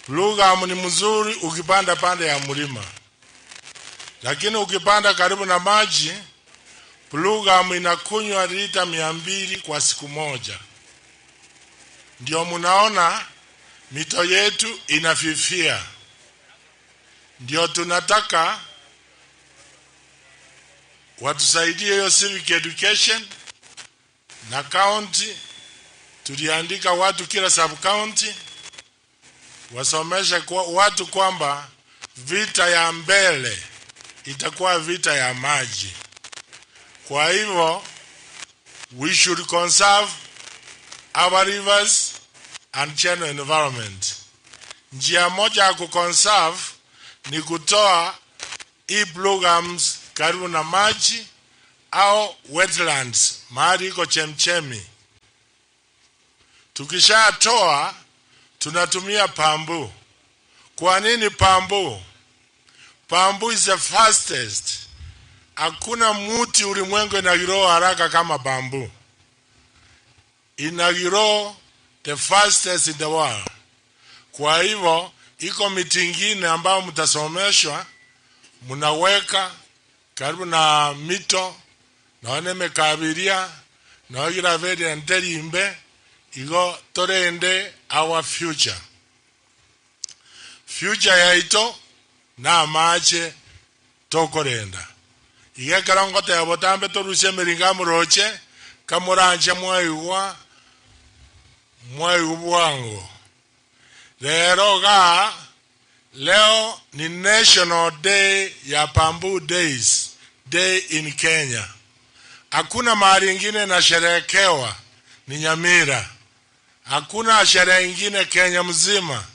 Bluegum ni mzuri ukipanda pande ya mlima, lakini ukipanda karibu na maji, bluegum inakunywa lita 200 kwa siku moja. Ndio munaona mito yetu inafifia. Ndio tunataka watusaidie hiyo civic education na county. Tuliandika watu kila sub county wasomeshe kwa watu kwamba vita ya mbele itakuwa vita ya maji. Kwa hivyo we should conserve our rivers and general environment. Njia moja ya kuconserve ni kutoa hii bluegums karibu na maji au wetlands, mahali iko chemchemi. Tukishatoa tunatumia pambu. Kwa nini pambu? Pambu is the fastest. Hakuna muti ulimwengu inagrow haraka kama bambu. Inagrow the fastest in the world. Kwa hivyo iko miti ingine ambayo mtasomeshwa, mnaweka karibu na mito naone mekabiria naogira veri nterimbe igo torende our future. Future yaito na mache tokorenda. Igekera ngoteba botambe torusie emiringa muroche kamoranje mwaigwa mwaigwa bwango. Lero ga leo ni National Day ya Bamboo Days, Day in Kenya. Hakuna mahali ingine inasherehekewa, ni Nyamira. Hakuna sherehe ingine Kenya mzima.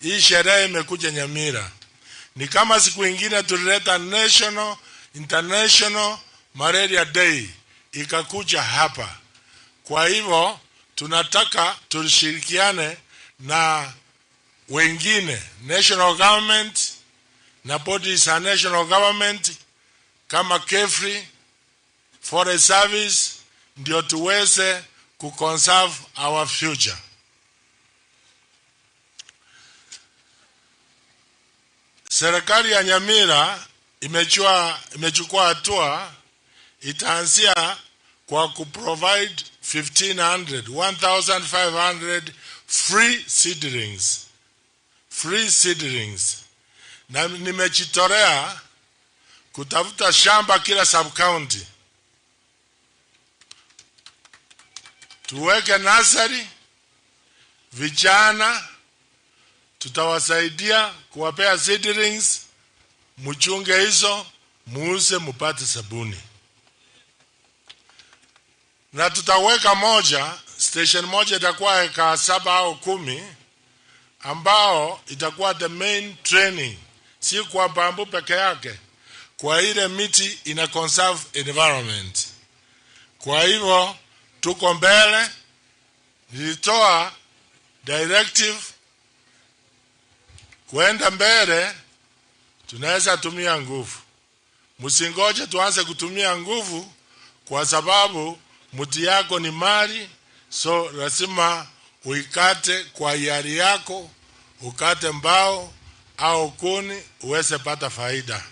Hii sherehe imekuja Nyamira. Ni kama siku ingine tulileta National International Malaria Day ikakuja hapa. Kwa hivyo tunataka tushirikiane na wengine, national government na bodies za national government kama KEFRI, Forest Service, ndio tuweze kuconserve our future. Serikali ya Nyamira imechukua hatua, itaanzia kwa kuprovide 1,500 free seedlings. Free seedlings. Na nimejitolea kutafuta shamba kila sub-county. Tuweke nursery, vijana tutawasaidia kuwapea seedlings, mchunge hizo, muuze mupate sabuni. Na tutaweka moja, station moja itakuwa eka 7 au 10, ambao itakuwa the main training, si kwa bambu peke yake, kwa ile miti ina conserve environment. Kwa hivyo tuko mbele. Nilitoa directive kwenda mbele, tunaweza tumia nguvu. Msingoje tuanze kutumia nguvu, kwa sababu mti yako ni mali, so lazima uikate kwa hiari yako, ukate mbao au kuni uweze pata faida.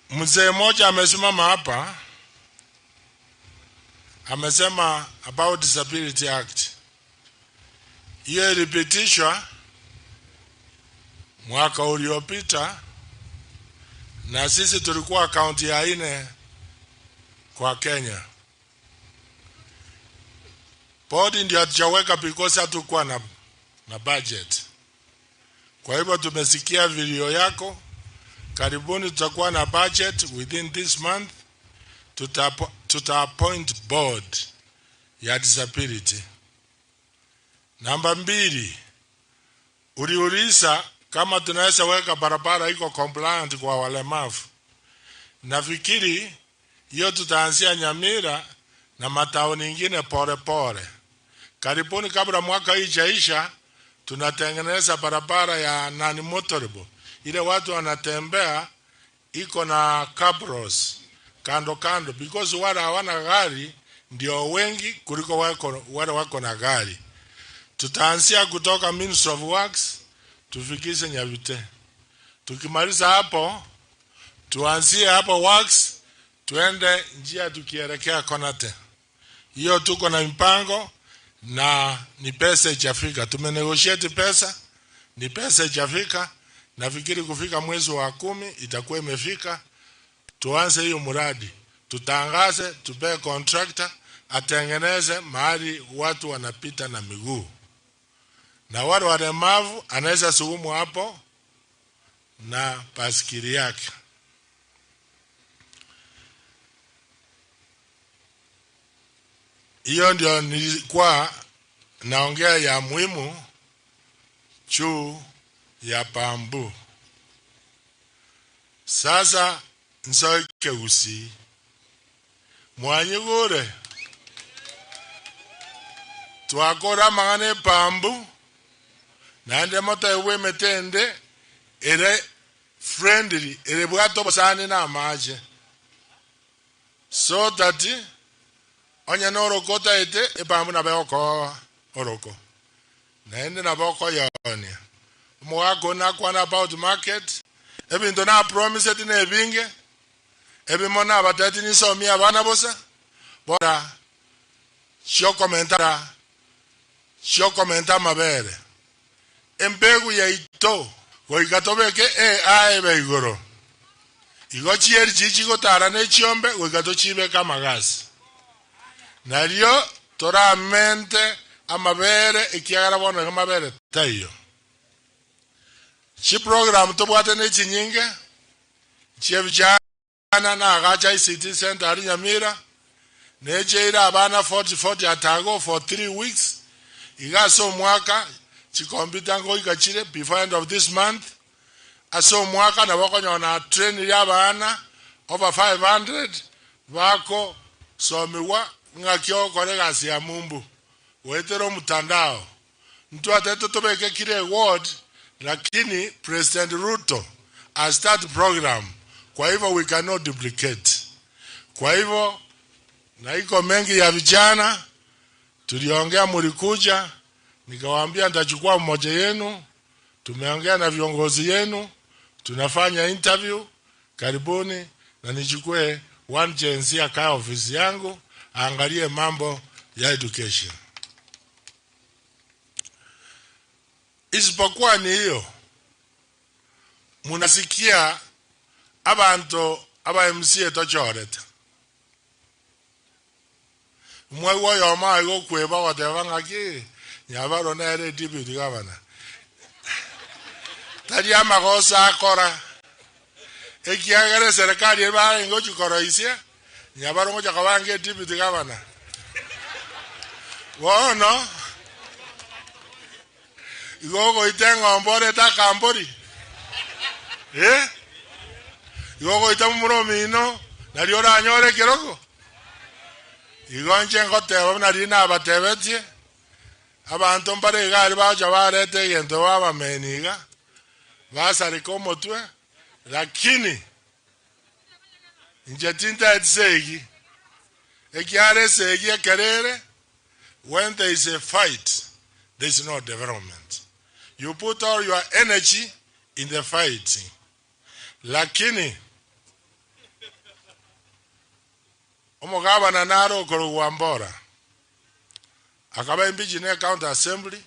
Mzee mmoja amesimama hapa, amesema about Disability Act. Hiyo ilipitishwa mwaka uliopita, na sisi tulikuwa kaunti ya 4 kwa Kenya. Bodi ndio hatujaweka because hatukuwa na budget. Kwa hivyo tumesikia vilio yako. Karibuni tutakuwa na budget within this month. Tuta appoint board ya disability. Namba 2, uliuliza kama tunaweza weka barabara iko compliant kwa walemavu. Nafikiri hiyo tutaanzia Nyamira na mataoni nyingine pole pole. Karibuni kabla mwaka hii haijaisha, tunatengeneza barabara ya nani motorable. Ile watu wanatembea iko na cabros kando kando, because wale hawana gari ndio wengi kuliko wale wako na gari. Tutaanzia kutoka Ministry of Works tufikishe Nyabite. Tukimaliza hapo tuanzie hapo Works tuende njia tukielekea Konate. Hiyo tuko na mpango na ni pesa ichafika. Tumenegotiate pesa, ni pesa ichafika. Nafikiri kufika mwezi wa 10 itakuwa imefika. Tuanze hiyo mradi. Tutangaze, tupe contractor atengeneze mahali watu wanapita na miguu. Na wale walemavu anaweza sugumu hapo na basikeli yake. Hiyo ndio nilikuwa naongea ya muhimu juu ya bambu. Sasa nsoike usi mwanyigure twakora mangane bambu nande mota ewe metende ere friendly ere bwato basane na maje so that onye noroko ete ebambu na beko oroko naende na boko yonia mwako na kwana about market ebinto na promise eti ebinge ebimona abatati nisomia abana bosa bora chokomenta mabere embegu ya ito goikatobeke aebe igoro igo chieri chichigotara ne chiombe goikatochibeka amagasi nario toramente amabere ekiagara bono amabere taiyo. Chi program tobwate ne chinyinge chie vijana na agacha ICT Center ari Nyamira necheira abana 40 atago for 3 weeks igaso mwaka chikompyuta ngo ikachire before end of this month aso mwaka na bakonyona train ya abana over 500 bako somiwa ngakyo koregasi ya mumbu wetero mtandao mtu ateto tobeke kile ward, lakini President Ruto has start program, kwa hivyo we cannot duplicate. Kwa hivyo na iko mengi ya vijana tuliongea, mlikuja nikawaambia nitachukua mmoja yenu, tumeongea na viongozi yenu, tunafanya interview karibuni, na nichukue one Gen Z akae ofisi yangu aangalie mambo ya education. Isipokuwa ni hiyo, munasikia abantu aba MC tochoreta mwewo yoma igo kweba goteba ng'aki Nyabaro nere deputy governor tari amagosa akora ekiagere serikali ebare ngochikoroisia Nyabaro ngocha kabange deputy governor bono igo goite ng'ombore takambori igo goita muromino nari oranyore kiroko igo nche ngoteba nari nabatebetie abantu mbare igari bacha barete egento babameniga basarika omotwe, lakini nche tintaetisegi ekiare esegi ekerere. When there is a fight, there is no development. You put all your energy in the fighting. Lakini omogabana naro okorogwambora akaba impeached in county assembly,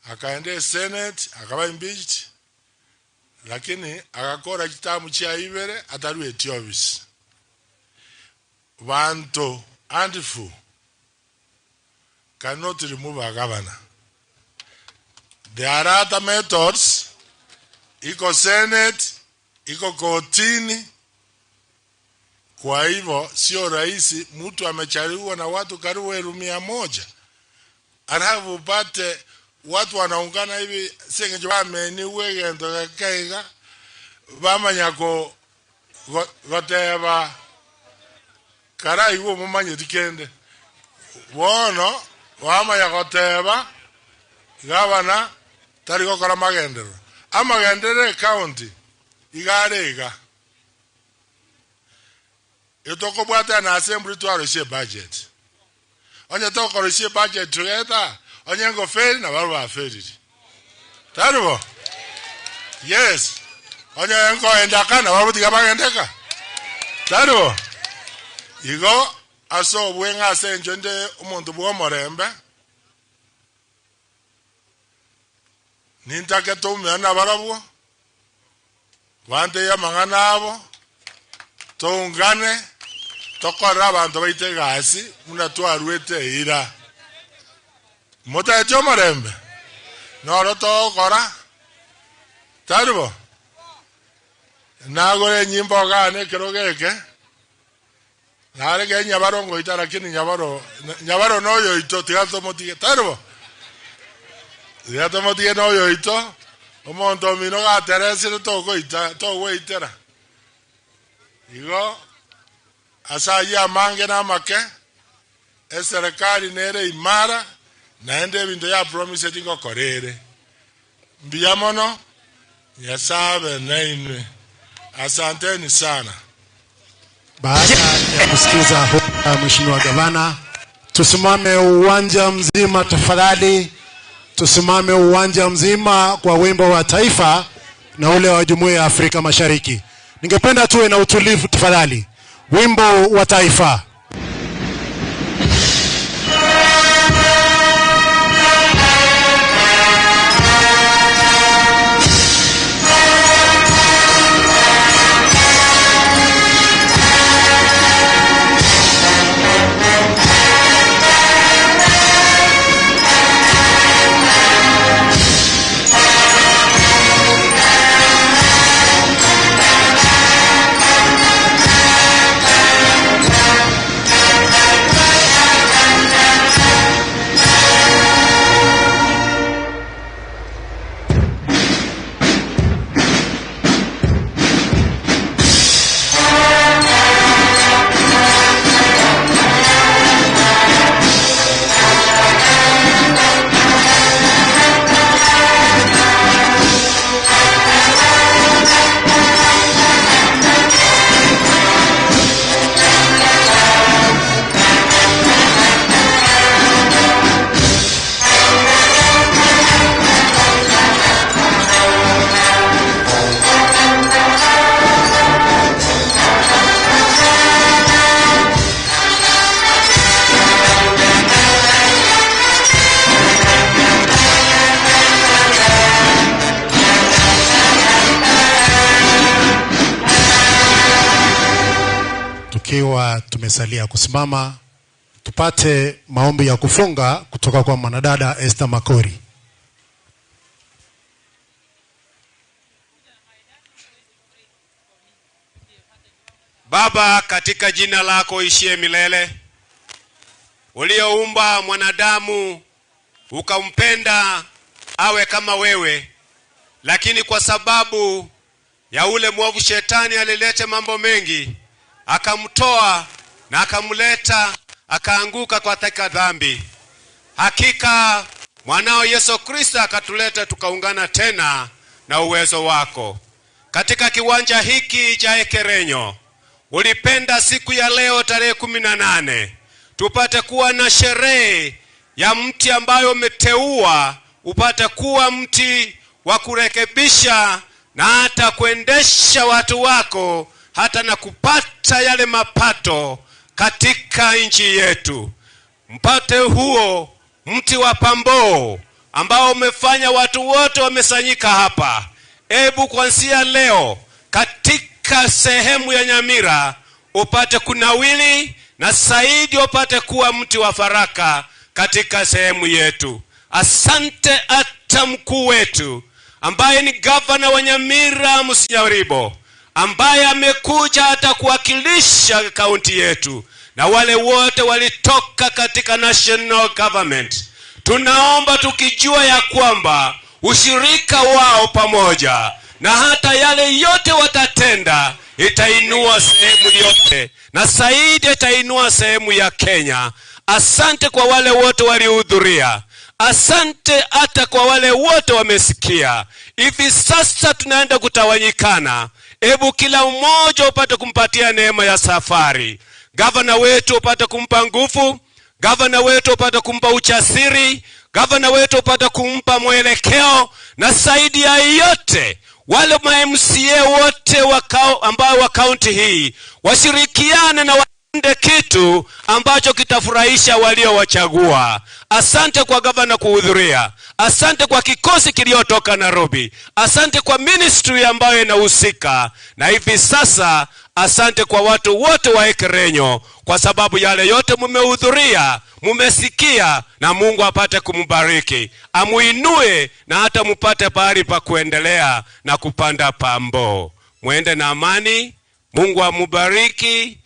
akaende senate akaba impeached, lakini akakora kitamu chia ibere atarwe office. Banto antifu cannot remove a governor. There are other methods. Iko senate, iko kotini. Kwa hivyo sio rahisi mtu amechariwa na watu karibu 100,000 alafu upate watu wanaungana hivi sengejo bameni wegendo kaiga bamanyako goteba karai wo mumanye tikende bono wamanya goteba gavana tari gokora magendero amagendere county igarega Itokobwata na assembly twarosie budget. Onye tokorosie budget together, onye ngo fail na baru ba failed. Taribo? Yes. Onye ngo endaka na baru tiga bagendeka. Taribo? Igo aso obwenga ase enjonde omonto bwo omorembe. Nintake tumena barabwo. Bante ya mang'ana abo. Tuungane tokora abantu baite gasi muna twarwete ira. Mutaete omorembe. Noro tokora. Taribo? Nagore nyimbo gane kero geke. Narege nyabaro ngoita lakini nyabaro noyo ito tigato motige. Taribo? Tigato motige noyo ito. Omonto mino gateresire togoita togoitera. Igo asayi amange na make eserikali nere imara naende ebinto ya promise tingokorere. Mbuya mono Nyasaye nainwe. Asanteni sana. Baada ya kusikiza hotuba ya Mheshimiwa Gavana, tusimame uwanja mzima tafadhali. Tusimame uwanja mzima kwa wimbo wa taifa na ule wa Jumuiya ya Afrika Mashariki. Ningependa tuwe na utulivu tafadhali. Wimbo wa taifa. Tukiwa tumesalia kusimama, tupate maombi ya kufunga kutoka kwa mwanadada Esther Makori. Baba, katika jina lako ishie milele, ulioumba mwanadamu ukampenda awe kama wewe, lakini kwa sababu ya ule mwovu shetani alilete mambo mengi, akamtoa na akamleta akaanguka katika dhambi. Hakika mwanao Yesu Kristo akatuleta tukaungana tena na uwezo wako. Katika kiwanja hiki cha Ekerenyo, ulipenda siku ya leo tarehe 18 tupate kuwa na sherehe ya mti ambayo umeteua upate kuwa mti wa kurekebisha na hata kuendesha watu wako, hata na kupata yale mapato katika nchi yetu. Mpate huo mti wa pamboo ambao umefanya watu wote wamesanyika hapa. Ebu kuanzia leo katika sehemu ya Nyamira upate kunawili na zaidi upate kuwa mti wa faraka katika sehemu yetu. Asante hata mkuu wetu ambaye ni gavana wa Nyamira Musinyaribo, ambaye amekuja hata kuwakilisha kaunti yetu na wale wote walitoka katika national government. Tunaomba tukijua ya kwamba ushirika wao pamoja na hata yale yote watatenda itainua sehemu yote na zaidi itainua sehemu ya Kenya. Asante kwa wale wote walihudhuria. Asante hata kwa wale wote wamesikia. Hivi sasa tunaenda kutawanyikana. Hebu kila mmoja upate kumpatia neema ya safari. Gavana wetu upate kumpa nguvu, gavana wetu upate kumpa ujasiri, gavana wetu upate kumpa mwelekeo, na zaidi ya yote wale ma MCA wote ambao wa kaunti hii washirikiane na waende kitu ambacho kitafurahisha waliowachagua. Asante kwa gavana kuhudhuria, asante kwa kikosi kiliotoka Nairobi, asante kwa ministry ambayo inahusika na hivi sasa. Asante kwa watu wote wa Ekerenyo kwa sababu yale yote mumehudhuria, mumesikia, na Mungu apate kumbariki, amuinue na hata mupate pahali pa kuendelea na kupanda pambo. Mwende na amani, Mungu amubariki.